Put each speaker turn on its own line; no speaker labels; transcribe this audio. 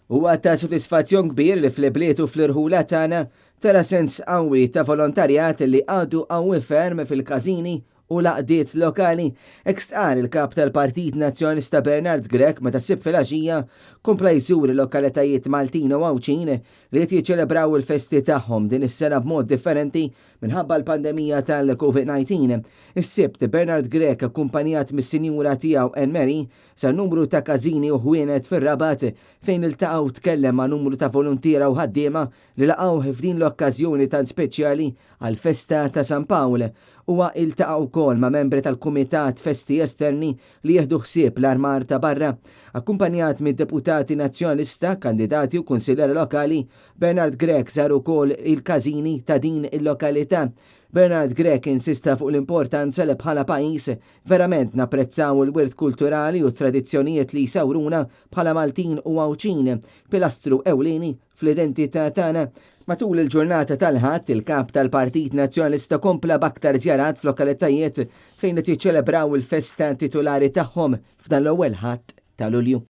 Huwa ta' sodisfazzjon kbir li fl-ibliet u fl-irħula tagħna tara sens qawwi ta' volontarjat li għadu qawwi ferm fil-każini u l-għaqdiet lokali, hekk stqarr il-Kap tal-Partit Nazzjonalista Bernard Grech meta s-Sibt filgħaxija kompla jżur il-lokalitajiet Maltin u Għawdxin li qed jiċċelebraw il-festi tagħhom din is-sena b'mod differenti minħabba l-pandemija tal-Covid-19. Is-Sibt, Bernard Grech akkumpanjat mis-sinjura tiegħu Anne Marie sar numru ta' każini u ħwienet fir-Rabat fejn iltaqa' u tkellem ma' numru ta' voluntiera u ħaddiema li laqgħuh f'din l-okkażjoni tant speċjali għall-festa ta' San Pawl. Huwa iltaqa' wkoll ma' membri tal-Kumitat Festi Esterni li jieħdu ħsieb l-armar ta' barra. Akkumpanjat mid-deputati Nazzjonalista, kandidati u kunsilliera lokali, Bernard Grech żar ukoll il-każini ta' din il-lokalità. Bernard Grech insista fuq l-importanza li bħala pajjiż verament napprezzaw il-wirt kulturali u t-tradizzjonijiet li jsawruna bħala Maltin u Għawdxin, pilastru ewlieni fl-identità tagħna. Matul il-ġurnata tal-Ħadd, il-Kap tal-Partit Nazzjonalista kompla b'aktar żjarat f'lokalitajiet fejn qed jiċċelebraw il-festa titulari tagħhom f'dan l-ewwel Ħadd ta' Lulju.